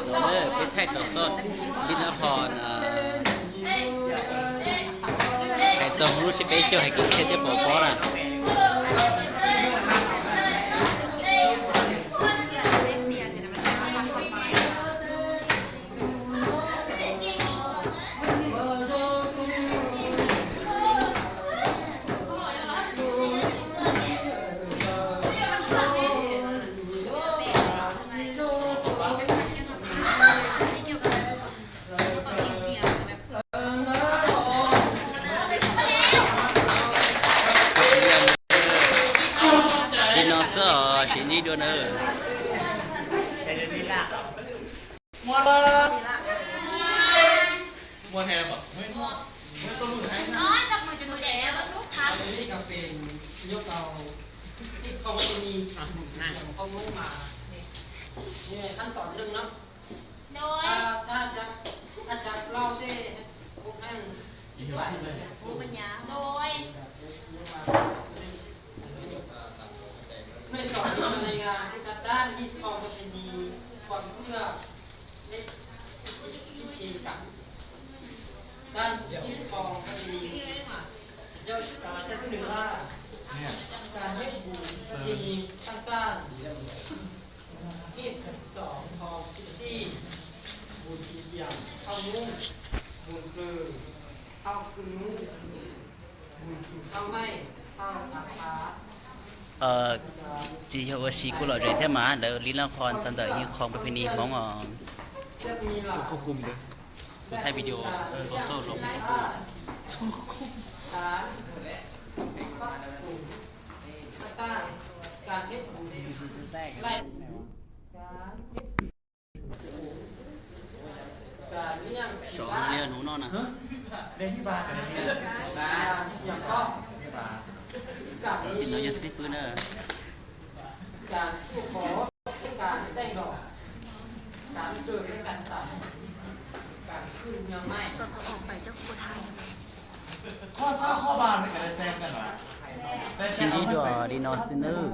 ເດີ ເປັນໄທເຂົ້າສອນ ບິນລະພອນ ເອີ ໃຫ້ເຈົ້າຮູ້ຊິໄປເຈົ້າໃຫ້ກິນເຮັດໄດ້ບໍ່ພໍນະ. ດີໂນເສົາ ຊິນີ້ດ້ວຍເດີ. ມ່ວນບໍ່? ມ່ວນແທ້ບໍ່? ເຮີ້ຍ ເຮີ້ຍ ຕົວມືໃຫ້ນະ. ອັນນີ້ກໍເປັນຍົກເອົາທິດຂອງມັນຈະມີຂອງລົງມາ ນີ້ ນີ້ຂັ້ນຕອນໜຶ່ງເນາະ. ໂດຍ ຖ້າ ຖ້າຈະ ອາຈານເລົ່າແຕ່ພວກນັ້ນ ໂອ້ ມັນຍາວ ໂດຍ ໃນສອງ ໃນງານທີ່ກັບດ້ານຮີດຄອງປະເພນີ ຄວາມເຊື່ອ ແລະ ພິທີກຳ ດ້ານຮີດຄອງປະເພນີ ເຈົ້າ ເອີ ຈະສະເໜີວ່າ ການເຮັດບຸນປະເພນີຕ່າງໆ ຮີດສອງຂອງພິທີ ບຸນກິນຈຽງ ເຂົ້ານຸ່ງ ບຸນເພີງ ເຂົ້າຂຶ້ນນຸ່ງ ບຸນກິນເຂົ້າໃໝ່ ເຂົ້າອາຄາ ເອີ ຈີໂອເອຊີ ກູຫຼໍ່ໃຈແທ້ໝາ ແລ້ວລິນລະຄອນ ສັນດາຍຮີດຄອງປະເພນີຂອງ ເອີ ເຈົ້າຄວບຄຸມເດີ ຖ່າຍວິດີໂອ ເອີ ໂຊໂຊລົງເຟສບຸກ ການປັບປຸງ ການເຮັດບຸນ ການເຮັດ ການລ້ຽງ ສອງເລື່ອງໜູເນາະນະ ເລື່ອງທີ່ບາດ ການສຽງກ້ອງ ການ ກິນເນາະ ຢ່າຊິຟື້ນເດີ ການສູ່ຂໍ ການແຕ່ງດອກ ການເກີດ ແລະ ການຕາຍ ການຂຶ້ນເຮືອງໄມ້ ຕອນເຂົາອອກໄປເຈົ້າກໍບໍ່ຖ່າຍ ຂໍ້ຊາວຂໍ້ບານນີ້ກໍໄດ້ແຕ່ງກັນວ່າ ຍິນດີດ້ວຍ ດີໂນເສົາ